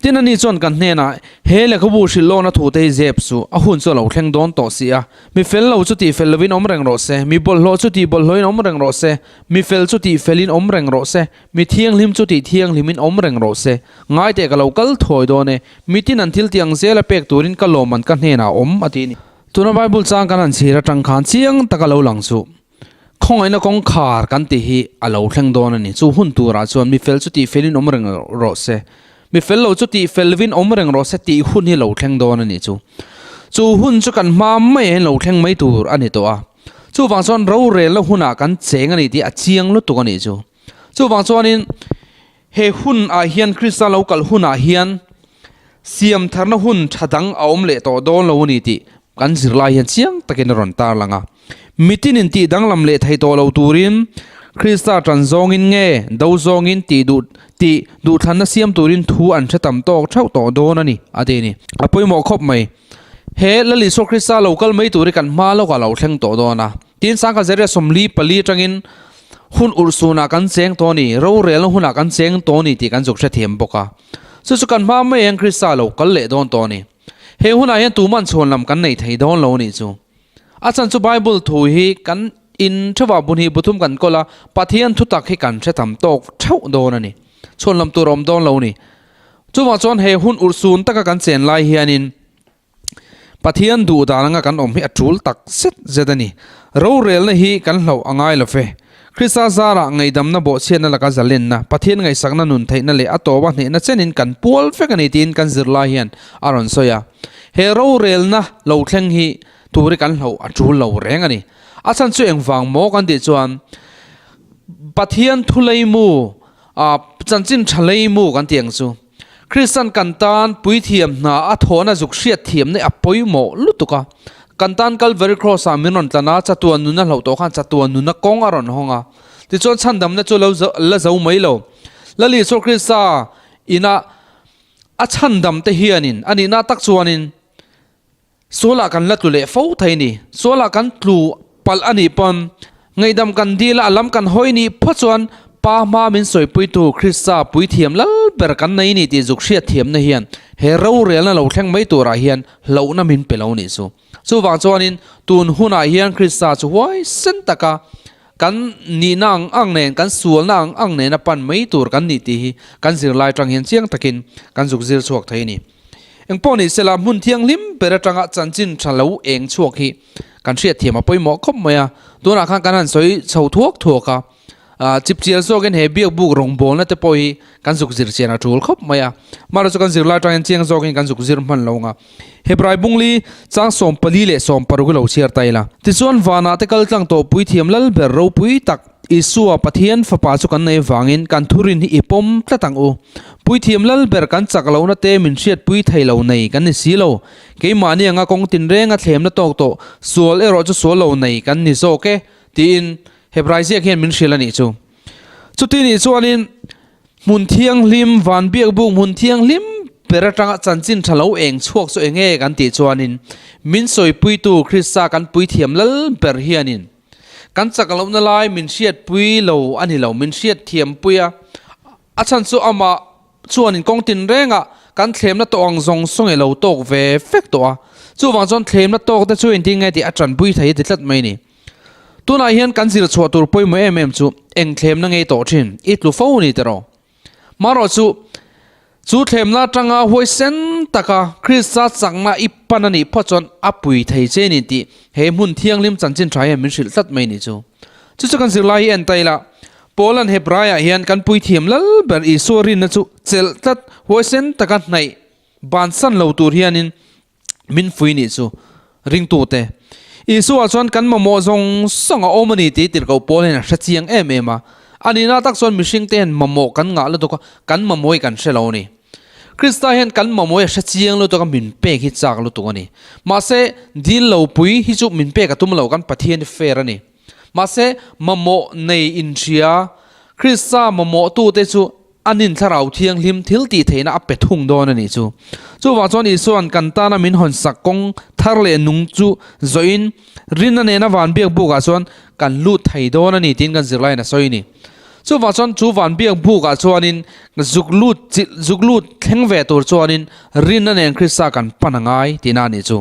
Tin ani chuan kan hnenah, He lehkhabu hrilh lawna thute hi zep suh, a hun chu a lo thleng dawn tawh si a. Mi fel lo chu tih fel lovin awm reng rawh se, mi bawlhhlawh chu tih bawlhhlawhin awm reng rawh se, mi fel chu tih felin awm reng rawh se, mi thianghlim chu tih thianghlimin awm reng rawh se. Ngai teh ka lo kal thuai dawn e, mitin an thil tih ang zela pek turin ka lawmman ka hnenah a awm, a ti a ni. Tuna Bible chang kan han chhir atang khan chiang taka lo lang chu Khawngaihna kawngkhar kan tih hi a lo thleng dawn a ni. Chu hun turah chuan mi fel chu tih felin awm reng rawh se, mi fel lo chu tih felvin awm reng rawh se tih hun hi lo thleng dawn a ni chu. Chu hun chu kan hma maiah hian lo thleng mai tur a ni tawh a. Chuvang chuan rorelna hunah kan cheng a ni tih a chiang lutuk a nih chu. Chuvang chuanin he hun ah hian Krista lo kal hunah hian siam tharna hun tha dang a awm leh tawh dawn lo a ni tih kan zirlai hian chiang takin a rawn tarlang a. Mitin in tih danglam leh thei tawh lo turin Krista tan zawngin nge do zawngin tih duh tih duhthlanna siam turin thu an hre tam tawk theuh tawh dawn a ni a ti a ni. A pawimawh khawp mai. He Lal Isua Krista lo kal mai tur hi kan hma lawkah lo thleng tawh dawn a. Tin, Sangha Zeria 44 atangin hun urhsunah kan cheng tawh a ni, rorelna hunah kan cheng tawh a ni tih kan zuk hrethiam bawk a. Chu chu kan hma mai hian Krista lo kal leh dawn tawh a ni. He hunah hian tuman chhuan lam kan nei thei dawn lo a nih chu. A chan chu Bible thu hi kan in theuhah bun hi buthum kan kawl a, Pathian thutak hi kan hre tam tawk theuh dawn a ni. Chhuan lam tur a awm dawn lo a ni. Chuvang chuan he hun urhsun taka kan chen lai hianin Pathian duh dan anga kan awm hi a tul tak zet zet a ni. Rorelna hi kan hlauh a ngai lo fe. Krista zarah ngaihdamna bawhchhiatna laka zalenna, Pathian ngaihsakna nun theihna leh a tawpa hnehna chenin kan pual vek a ni tiin kan zirlai hian a rawn sawi a. He rorelna lo thleng hi tur hi kan hlauh a tul lo reng a ni. A chhan chu engvang maw kan tih chuan Pathian thuleimu A chanchin tha lei mu kan ti ang chu. Kristian kan tan puithiam hna a thawhna zuk hriat thiamna a pawimawh lutuk a. Kan tan Calvary Cross ah min rawn tlan a, chatuan nuna hlauh tawh khan chatuan nuna kawng a rawn hawng a. Tichuan chhandamna chu lo la zo mai lo. Lal Isua Krista ina a chhandam te hianin a nihna tak chuanin Sualah kan la tlu leh fo thei ni. Sualah kan tlu palh a nih pawn ngaihdam kan dil a, a lam kan hawi nih phawt chuan Pa hma min sawipuitu Krista puithiam lal ber kan nei ni tih zuk hriatthiamna hian he rorelna lo thleng mai turah hian hlauhna min pe lo nih chu. Chuvang chuanin tun hunah hian Krista chu huaisen taka kan nihna ang ang nen, kan sualna ang ang nena pan mai tur kan nih tih hi kan zirlai tang hian chiang takin kan zuk zir chhuak thei a ni. Engpawh ni sela hmun thianghlim ber atanga chanchin tha lo eng chhuak hi kan hriatthiam a pawimawh khawp mai a, tunah khan kan han sawi chho thuak thuak a, chipchial zawkin he biakbuk rawngbawlna te pawh hi kan zuk zir chian a tul khawp mai a, mahse chu kan zirlai atangin chiang zawkin kan zuk zir hman lo ang a. Hebrai bungli chang 14 leh 16 hi lo chhiar ta ila. Tichuan vanah te kal tlang tawh puithiam lal ber ropui tak Isua Pathian Fapa chu kan nei vangin kan thurin hi i pawm tlat ang u. Puithiam lal ber kan chak lohna te min hriatpui thei lo nei kan ni si lo. Keimahni anga kawng tinrenga thlemna tawk tawh sual erawh chu sual lo nei kan ni zawk e, tiin Hebrai ziak hian min hrilh a nih chu. Chuti nih chuanin hmun thianghlim, van biakbuk hmun thianghlim ber atanga chanchin tha lo eng chhuak chu enge kan tih chuanin min sawipuitu Krista kan puithiam lal ber hianin Kan chak lohna lai min hriatpui lo a ni lo, min hriatthiampui a. A chhan chu amah chuanin kawng tinrengah kan thlemna tawh ang zawng zawng e lo tawk ve vek tawh a. Chuvang chuan thlemna tawk te chu engtin nge tih a tanpui thei a ti tlat mai a ni. Tunah hian kan zir chhuah tur pawimawh em em chu eng thlemna ngei tawh thin i tlu fo ni tiraw? Marawh chu, chu thlemna atanga huaisen taka Krista chakna i pan a nih phawt chuan a pui thei che ni tih he hmun thianghlim chanchin tha hian min hrilh tlat mai ni chu. Chu chu kan zirlai hi en ta ila, Paula'n Hebraiah hian kan puithiam lal ber Isua rinna chu chelh tlat huaisen taka hnaih bansan lo tur hianin min fui nih chu ringtute. Isua chuan kan mamawh zawng zawng a awm a ni tih tirhkoh Paul hian a hre chiang em em a. A nihna tak chuan mihringte hian mamawh kan ngah lutuk a, kan mamawh hi kan hre lo a ni. Krista hian kan mamawh hi a hre chiang lutuk a, min pek hi chak lutuk a ni. Mahse, dil lo pui hi chu min pek a tum lo, kan Pathian hi fair a ni. Mahse, mamawh nei inhria, Krista mamawhtute chu A nin Thlarau Thianghlim thil tih theihna a pe thung dawn a nih chu. Chuvang chuan Isua'n kan tana min hawn sak kawng thar leh nung chu zawhin rinna nena van biak bukah chuan kan lut thei dawn a ni tiin kan zirlaiin a sawi a ni. Chuvang chuan chu van biak bukah chuanin zuk lut chilh zuk lut thleng ve tur chuanin rinna nen Krista kan pan a ngai tihna a nih chu.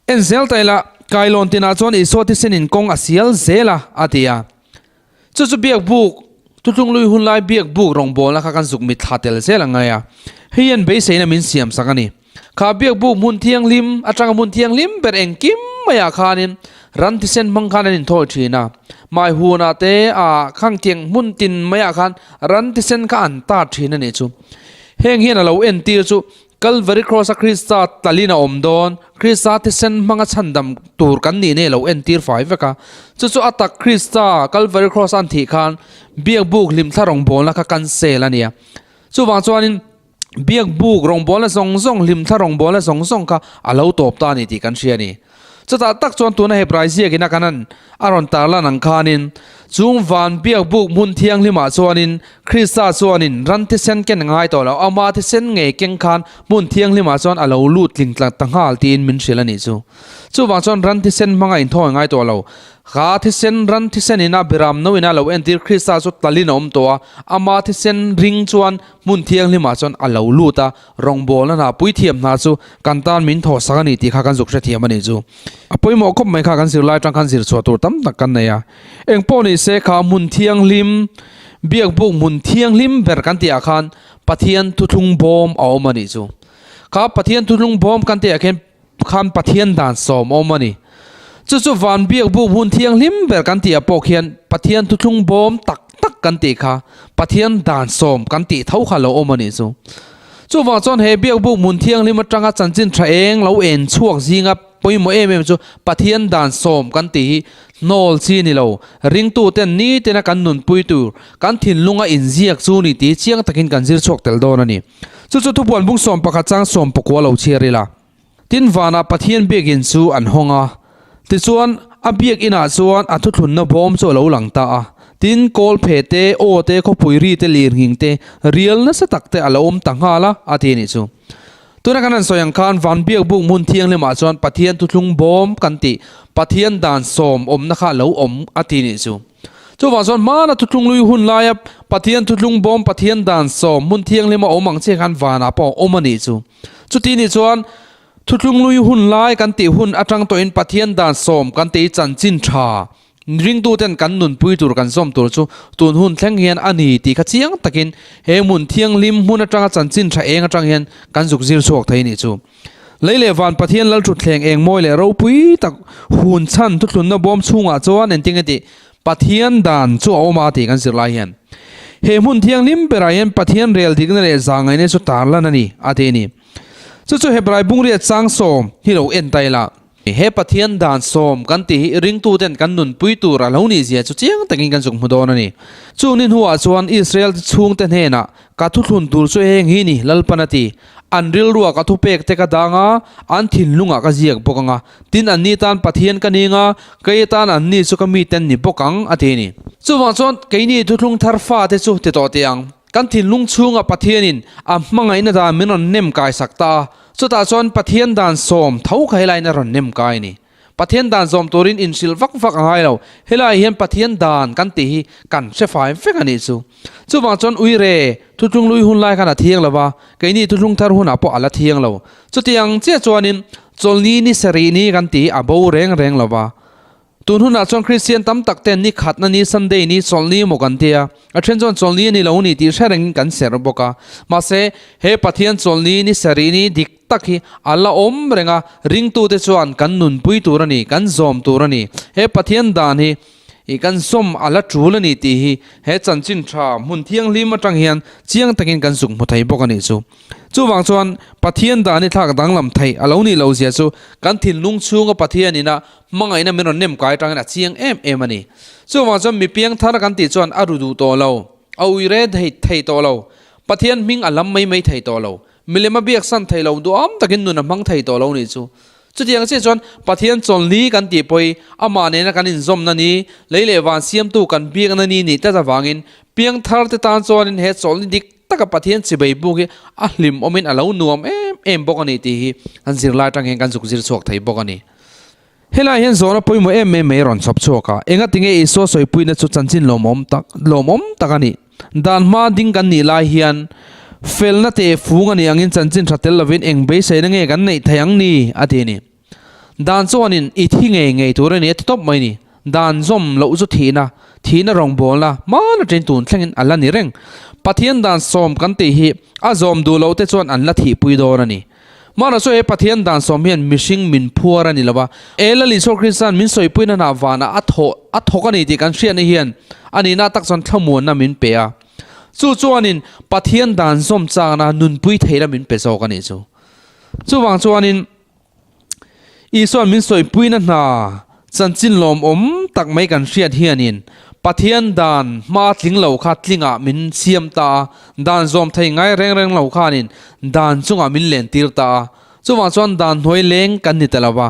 En zel ta ila, kailawn tinah chuan Isua thisenin kawng a sial zel a, a ti a. Chu chu biak buk, Thutlung lui hun lai biak buk rawngbawlna kha kan zuk mitthla tel zel ang ngai a, hei hian beiseina min siam sak a ni. Kha biak buk hmun thianghlim atanga hmun thianghlim ber engkim maiah khanin ran thisen hmang khan an inthawi thin a, mai hunah te ah khangtiang hmun tin maiah khan ran thisen kha an tar thin a nih chu. Heng hian a lo entir chu Kalvari Kraws-a Krista talin a awm dawn, Krista thisen hmanga chhandam tur kan nih nei lo entir fai vek a. Chu chu a tak Krista Kalvari Kraws-a an thih khan biakbuk hlimthla rawngbawlna kha cancel a ni a. Chuvang chuanin biakbuk rawngbawlna zawng zawng, hlimthla rawngbawlna zawng zawng kha a lo tawp ta a ni tih kan hria a ni. Chutah tak chuan tuna Hebrai ziakina kan an a rawn tarlan ang khanin chung van biakbuk hmun thianghlimah chuanin Krista chuanin ran thisen ken ngai tawh lo, ama thisen ngei keng khan hmun thianghlimah chuan a lo lut tling tlat ta nghal tiin min hrilh a nih chu. Chuvang chuan ran thisen hmanga inthawi ngai tawh lo, Kha thisen ran thisen ina biram no ina lo entir Krista chu talin a awm tawh a, ama thisen ring chuan hmun thianghlimah chuan a lo lut a, Rawngbawlna hna puithiam hna chu kan tan min thaw sak a ni tih kha kan zuk hrethiam a nih chu. A pawimawh khawp mai kha kan zirlai atang khan zir chhuah tur tam tak kan nei a. Eng pawh ni se kha hmun thianghlim, biakbuk hmun thianghlim ber kan tih ah khan Pathian thuthlung bawm a awm a nih chu. Kha Pathian thuthlung bawm kan tih ah khian khan Pathian dan sawm a awm a ni. Chu chu van biakbuk hmun thianghlim ber kan tih ah pawh khian Pathian thuthlung bawm tak tak kan tih kha Pathian dan sawm kan tih tho kha lo awm a nih chu. Chuvang chuan he biakbuk hmun thianghlim atanga chanchin tha eng lo en chhuak zinga pawimawh em em chu Pathian dan sawm kan tih hi hnawl chi ni lo, ringtuten nitina kan nunpui tur kan thinlunga inziak chu ni tih chiang takin kan zir chhuak tel dawn a ni. Chu chu thupuan bung 11 chang 19 lo chhiar ila. Tin vanah Pathian biakinn chu an hawng a, tichuan a biakinah chuan a thuthlunna bawm chu a lo lang ta a. Tin, kawl phe te, aw te, khawpui ri te, lirnghing te, rial nasa tak te a lo awm ta nghal a, a ti a nih chu. Tuna kan han sawi ang khan van biakbuk hmun thianghlimah chuan Pathian thuthlung bawm kan tih, Pathian dan sawm awmna kha a lo awm a ti a nih chu. Chuvang chuan hmana thuthlung lui hun laia Pathian thuthlung bawm Pathian dan sawm hmun thianghlima awm ang chiah khan vanah pawh a awm a nih chu. Chuti nih chuan thuthlung lui hun lai kan tih hun atang tawhin Pathian dan sawm kan tih chanchin tha ringtuten kan nunpui tur kan zawm tur chu tun hun thleng hian a ni tih kha chiang takin he hmun thianghlim hmun atanga chanchin tha eng atang hian kan zuk zir chhuak thei nih chu. Lei leh van Pathian Lalthutthleng eng mawi leh ropui tak hun chhan thuthlunna bawm chhungah chuan engtin nge tih Pathian dan chu a awm a tih kan zir lai hian he hmun thianghlim berah hian Pathian rel dikna leh zahngaihna chu tarlan a ni a ti a ni. Chu chu Hebrai bungriat chang sawm hi lo en ta ila. He Pathian dan sawm kan tih hi ringtuten kan nunpui tur a lo nih zia chu chiang takin kan zuk hmu dawn a ni. Chung ni hnuah chuan Israel chhungte hnenah Ka thuthlun tur chu heng hi ni, Lalpan a ti. An rilruah ka thupek te ka dang a, an thinlungah ka ziak bawk ang a. Tin, anni tan Pathian ka ning a, kei atan anni chu ka miten ni bawk ang, a ti a ni. Chuvang chuan keini thuthlung thar fate chu ti tawh teh ang. Kan thinlung chhungah Pathianin a hmangaihna dan min rawn nem kai sak ta a, chutah chuan Pathian dan sawm tho kha helaiin a rawn nem kai a ni. Pathian dan zawm turin inhrilh vak vak a ngai lo. Helai hian Pathian dan kan tih hi kan hre fai vek a nih chu. Chuvang chuan uire, thuthlung lui hun lai khan a thiang lo va, keini thuthlung thar hunah pawh a la thiang lo. Chutiang chiah chuanin chawlhni ni sarih ni kan tih hi a bo reng reng lo va. Tun hunah chuan Kristian tam tak ten ni khatna ni Sunday ni chawlhni emaw kan ti a, a then chuan chawlhni a ni lo ni tih hre rengin kan serh bawk a. Mahse, he Pathian chawlhni ni sarih ni dik tak hi a la awm reng a, ringtute chuan kan nunpui tur a ni, kan zawm tur a ni. He Pathian dan hi I kan zawm a la tul a ni tih hi he chanchin tha hmun thianghlim atang hian chiang takin kan zuk hmu thei bawk a nih chu. Chuvang chuan Pathian dan i thlak danglam theih a lo nih lo zia chu kan thinlung chhunga Pathian ina hmangaihna min rawn nem kai atangin a chiang em em a ni. Chuvang chuan mi piang thar kan tih chuan a ru duh tawh lo, a ui re thei tawh lo, Pathian hming a lam mai mai thei tawh lo, milem a biaksan thei lo, duhawm takin nun a hmang thei tawh lo nih chu. Chutiang chiah chuan Pathian chawlhni kan tih pawhi amah nena kan inzawmna ni, lei leh van siamtu kan biakna ni nih tlat avangin piangthar te tan chuanin he chawlhni dik taka Pathian chibei buk hi a hlim awmin a lo nuam em em bawk a ni tih hi kan zirlai atang hian kan zuk zir chhuak thei bawk a ni. Helai hian zawhna pawimawh em em mai a rawn chhawp chhuak a, engatinge Isua sawipuina chu chanchin lawmawm tak lawmawm tak a nih? Dan hma ding kan nih lai hian felna teh fung a nih angin chanchin tha tel lovin eng beiseina nge kan neih theih ang ni? a ti a ni. Dan chuanin i thi ngei ngei tur a ni a ti tawp mai ni. Dan zawm loh chu thihna, thihna rawngbawlna hmaan atangin tun thlengin a la ni reng. Pathian dan sawm kan tih hi a zawm duh loh te chuan an la thihpui dawn a ni. Mahna chu he Pathian dan sawm hian mihring min phuar a ni lo va, e Lal Isua Krista'n min sawipuina hnah vanah a thawh a thawk a ni tih kan hriatna hian a nihna tak chuan thlamuanna min pe a. Chu chuanin Pathian dan zawm chakna nunpui theihna min pe zawk a nih chu. Chuvang chuanin Isua'n min sawipuina hna chanchin lawmawm tak mai kan hriat hianin Pathian dan hma tling lo kha tlingah min siam ta a, dan zawm thei ngai reng reng lo khanin dan chungah min lentir ta a. Chuvang chuan dan hnuai leng kan ni ta lo va,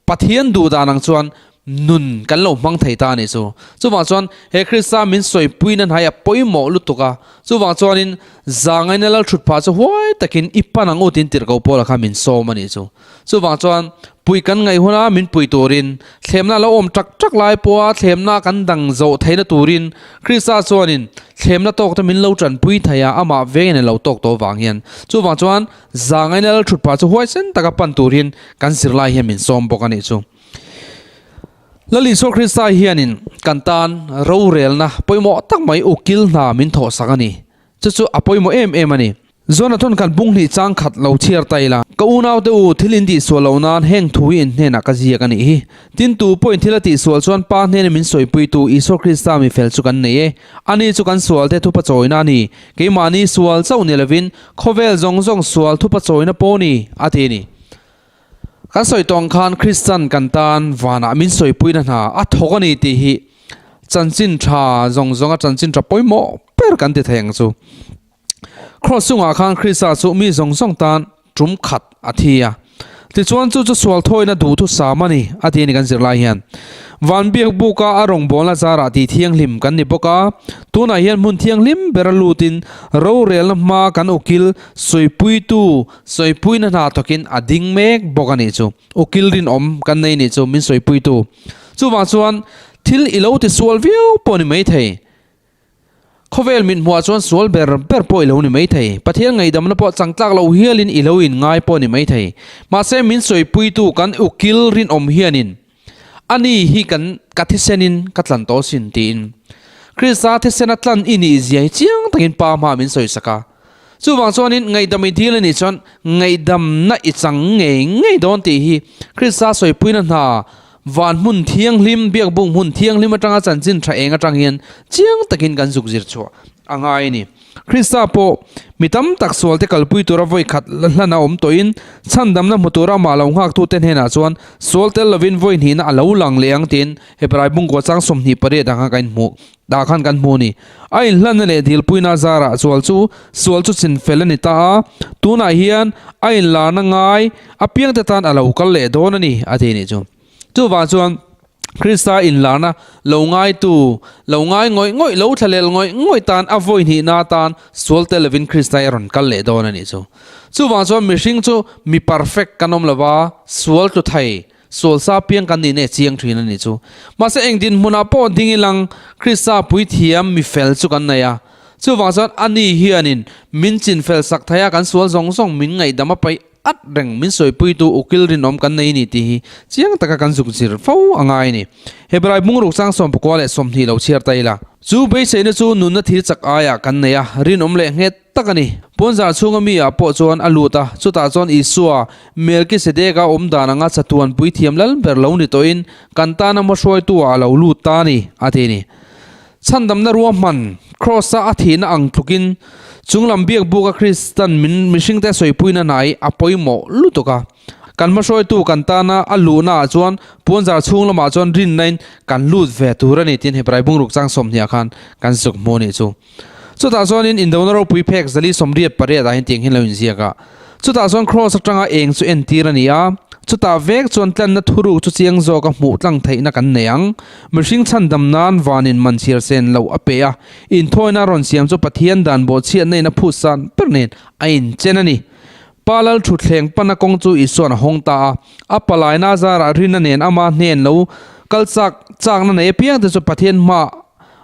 Pathian duh dan ang chuan nun kan lo hmang thei ta a nih chu. Chuvang chuan he Krista min sawipuina hnai a pawimawh lutuk a, chuvang chuanin zangaina lal thut phah chu huai takin i pan ang u tiin tirhkoh Paula kha min sawm a nih chu. Chuvang chuan pui kan ngaih huna min pui turin, thlemna lo awm tak tak lai pawha thlemna kan dang zawh theihna turin Krista chuanin thlemna tawk te min lo tanpui thei a, amah vengin a lo tawk tawh vang hian. Chuvang chuan zangaina lal thut phah chu huaisen taka pan turin kan zirlai hian min sawm bawk a nih chu. Lal Isua Krista hianin kan tan rorelna pawimawh tak mai ukil hna min thawhsak a ni. Chu chu a pawimawh em em a ni. Jonathan kan bung hnih chang khat lo chhiar ta ila. Ka unaute u, thil in tihsual loh nan heng thu hi in hnenah ka ziak a nih hi. Tin tu pawhin thil a tihsual chuan Pa hnena min sawipuitu Isua Krista mi fel chu kan nei e. Ani chu kan sualte thupa chawina a ni. Keimahni sual chauh ni lovin khawvel zawng zawng sual thupa chawina pawh ni, a ti a ni. Kan sawi tawng khan Kristian kan tan vanah min sawipuina hna a thawk a ni tih hi chanchin tha zawng zawnga chanchin tha pawimawh ber kan ti thei ang chu. Kraws chungah khan Krista chu mi zawng zawng tan tum khat a thi a. Tichuan chu chu sual thawina duhthusam a ni a ti a ni kan zirlai hian. Van biak buka a rawngbawlna zarah tih thianghlim kan ni bawk a, tunah hian hmun thianghlim bera lutin rorelna hma kan ukil sawipuitu Sawipuina hna thawkin a ding mek bawk a nih chu. Ukil rinawm kan nei nih chu min sawipuitu. Chuvang chuan thil i lo ti sual viau pawh ni mai thei. Khawvel mit hmuah chuan sual ber ber pawh i lo ni mai thei. Pathian ngaihdamna pawh changtlak lo hialin i lo inngai pawh ni mai thei. Mahse min sawipuitu kan ukil rinawm hianin ani hi kan ka thisenin ka tlan tawh sin tiin Krista thisena tlan i nih zia hi chiang takin Pa hmaah min sawisak a. Chuvang chuanin ngaihdam i dil a nih chuan ngaihdamna i chang ngei ngei dawn tih hi Krista sawipuina hna van hmun thianghlim, biakbuk hmun thianghlim atanga chanchin tha eng atang hian chiang takin kan zuk zir chhuah a ngai a ni. Krista pawh mi tam tak sualte kalpui tura vawi khat hlan a awm tawhin chhandamna hmu tura amah lo nghaktute hnenah chuan sual tel lovin vawi hnihna a lo lang leh ang tiin Hebrai bungkua chang 28 anga kan inhmuh. Dah khan kan hmu a ni. A inhlanna leh dilpuina zarah sual chu sual chu chin fel a ni ta a, tunah hian a inlarna ngai apiangte tan a lo kal leh dawn a ni, a ti nih chu. Chuvang chuan Krista inlarna lo ngaitu, lo ngai ngawih ngawih, lo thlalel ngawih ngawih tan a vawi hnihna atan sual tel lovin Krista hi a rawn kal leh dawn a nih chu. Chuvang chuan mihring chu mi perfect kan awm lova, sual tlu thei, Sual sa piang kan nih neh chiang thin a nih chu. Mahse eng dinhmunah pawh ding ilang Krista puithiam mi fel chu kan nei a. Chuvang chuan ani hianin min chin fel sak thei a, kan sual zawng zawng min ngaihdam a paih at reng min sawipuitu ukil rinawm kan nei ni tih hi chiang taka kan zuk zir fo a ngai a ni. Hebrai bungruk chang 19 leh 20 lo chhiar ta ila. Chu beiseina chu nunna thil chak aiah kan nei a, rinawm leh nghet tak a ni. Puanzar chhunga mi ah pawh chuan a lut a, chutah chuan Isua, Melkisedeka awm dan anga chatuan puithiam lal ber lo ni tawhin kan tana hmahruaitu ah a lo lut ta a ni, a ti a ni. Chhandamna ruahman, Kraws-a a thihna ang tlukin chunglam biakbuka Kristan min mihringte sawipuina hnai a pawimawh lutuk a. Kan hmahruaitu kan tana a luhna ah chuan puanzar chhung lamah chuan rinnain kan lut ve tur a ni tiin Hebrai bungruk chang sawmhnih ah khan kan zuk hmu a nih chu. Chutah chuanin indona ropui phek zali 88 ah hian tiang hian lo inziak a. Chutah chuan Kraws atanga eng chu entir a ni a, chutah vek chuan tlanna thuruk chu chiang zawka hmuh tlang theihna kan nei ang. Mihring chhandam nan vanin man chhiar sen loh a pe a, inthawina rawn siam chu Pathian dan bawhchhiatna in a phut san ber nen a inchen a ni. Pa lal thutthleng pana kawng chu Isua'n a hawng ta a, a palaina zarah rinna nen ama hnen lo kal chak chakna nei apiang te chu Pathian hmaah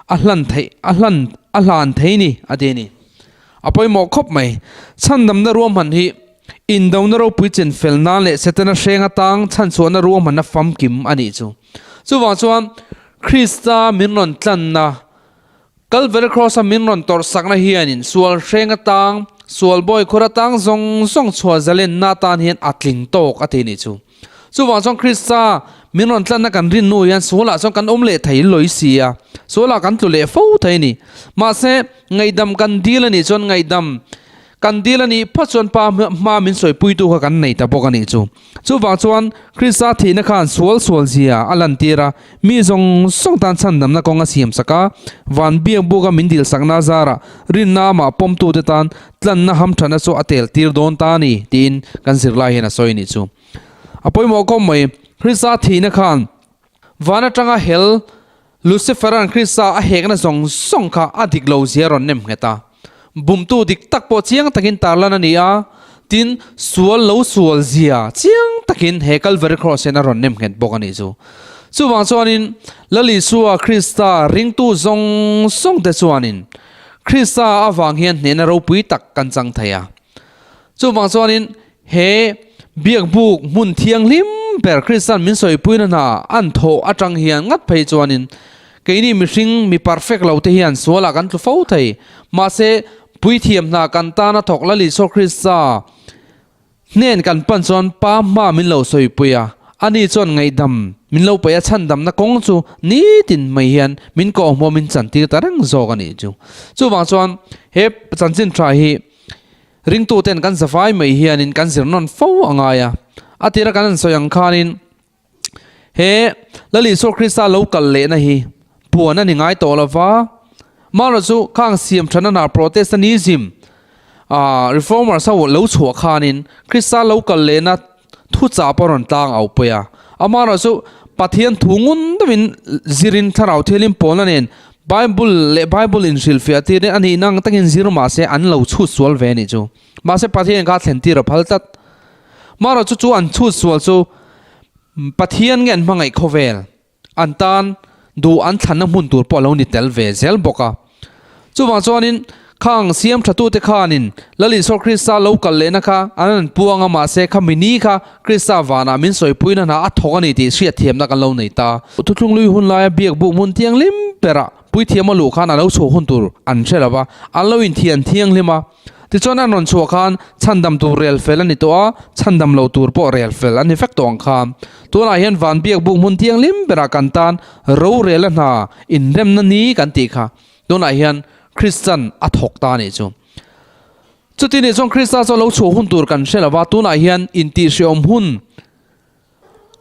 a hlan theih a hlan a hlan thei ni a ti a ni. A pawimawh khawp mai. Chhandamna ruahman hi indona ropui chen fel nan leh Setana hreng atang chhanchhuahna ruahmanna famkim a nih chu. Chuvang chuan Krista min rawn tlanna, Calvary Cross-a min rawn tawrhsakna hianin sual hreng atang, sual bawi khur atang zawng zawng chhuah zalenna atan hian a tling tawk a ti nih chu. Chuvang chuan Krista min rawn tlanna kan rin hnu hian sualah chuan kan awm leh thei lawi si a, sualah kan tlu leh fo thei a ni. Mahse, ngaihdam kan dil a nih chuan ngaihdam kan dil a nih phawt chuan Pa hma min sawipuitu kha kan nei ta bawk a nih chu. Chuvang chuan Krista thihna khan sual sual zia a lantir a, mi zawng zawng tan chhandamna kawng a siam sak a, van biak buka min dil sakna zarah rinna amah pawmtute tan tlanna hamthatna chu a tel tir dawn ta a ni tiin kan zirlai hian a sawi a nih chu. A pawimawh khawp mai, Krista thihna khan van atanga hel Lucifer-a'n Krista a hekna zawng zawng kha a dik lo zia rawn nem nghet a. Bumtu dik tak pawh chiang takin tarlan a ni a, tin, sual lo sual zia chiang takin he Calvary Cross hian a rawn nem nghet bawk a nih chu. Chuvang chuanin Lal Isua Krista ringtu zawng zawngte chuanin Krista avang hian hnehna ropui tak kan chang thei a. Chuvang chuanin He biakbuk hmun thianghlim ber Kristian min sawipuina hna an thawh atang hian ngat phei chuanin keini mihring mi perfect lo te hian sualah kan tlu fo thei. Mahse, puithiam hna kan tana thawk Lal Isua Krista hnen kan pan chuan Pa hma min lo sawipui a, ani chuan ngaihdam min lo peih a chhandamna kawng chu nitin mai hian min kawhhmuh min chantir ta reng zawk a nih chu. Chuvang chuan he chanchin tha hi Ringtuten kan zavai mai hianin kan zir nawn fo a ngai a. A tira kan han sawi ang khanin he Lal Isua Krista lo kal lehna hi puan a ni ngai tawh lo va. Mahrawh chu khang siam thana hna Protestantism Reformers ho lo chhuah khanin Krista lo kal lehna thuchah pawh rawn tlang au pawi a. Amaherawh chu Pathian thu ngun deuhin zirin thlarau thialim pawlna nen Bible leh Bible inhrilhfiah tirin a nihna ang takin zir mahse an lo chhut sual ve a nih chu. Mahse Pathian kha thlen tir a phal tlat. Amaherawh chu chu an chhut sual chu Pathian nge an hmangaih khawvel an tan duh an thlanna hmun tur pawh a lo ni tel ve zel bawk a. Chuvang chuanin khang siam thatute khanin Lal Isua Krista lo kal lehna kha an han puang a, mahse kha mini kha Krista vanah min sawipuina hna a thawk a ni tih hriatthiamna kan lo nei ta. Thuthlung lui hun laia biak buk hmun thianghlim berah puithiam a luh khan a lo chhuah hun tur an hre lo va, an lo inthian thianghlim a. Tichuan an rawn chhuah khan chhandam tur rel fel a ni tawh a, chhandam lo tur pawh rel fel a ni vek tawh ang kha. Tunah hian van biak buk hmun thianghlim berah kan tan rorel a hna inremna ni kan tih kha tunah hian Kristian a thawk ta a nih chu. Chuti nih chuan Krista chu a lo chhuah hun tur kan hre lo va, tunah hian intihhreawm hun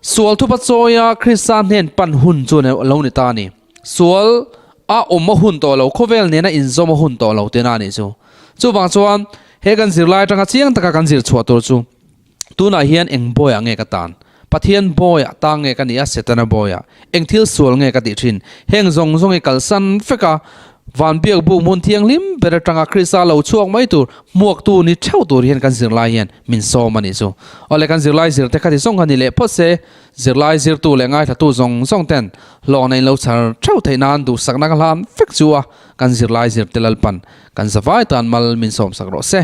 Sual thupa chawia Krista hnen pan hun chu lo ni ta a ni. Sual a awm a hun tawh lo, khawvel nena inzawm a hun tawh lo tihna a nih chu. Chuvang chuan he kan zirlai atanga chiang taka kan zir chhuah tur chu tunah hian eng bawiah nge ka tan? Pathian bawiah tang nge ka nih a, Setana bawiah? Eng thil sual nge ka tih thin? Heng zawng zawng hi kalsan vek a, Van biak buk hmun thianghlim ber atanga Krista lo chhuak mai tur hmuaktu ni theuh tur hian kan zirlai hian min sawm a nih chu. Awle kan zirlai zirte kha ti zawng kha ni leh phawt se, zirlai zirtu leh ngaithlatu zawng zawng ten hlawhna in lo chhar theuh theih nan duhsakna ka hlan vek chu a, kan zirlai zirte Lalpan kan zavai tan mal min sawmsak rawh se.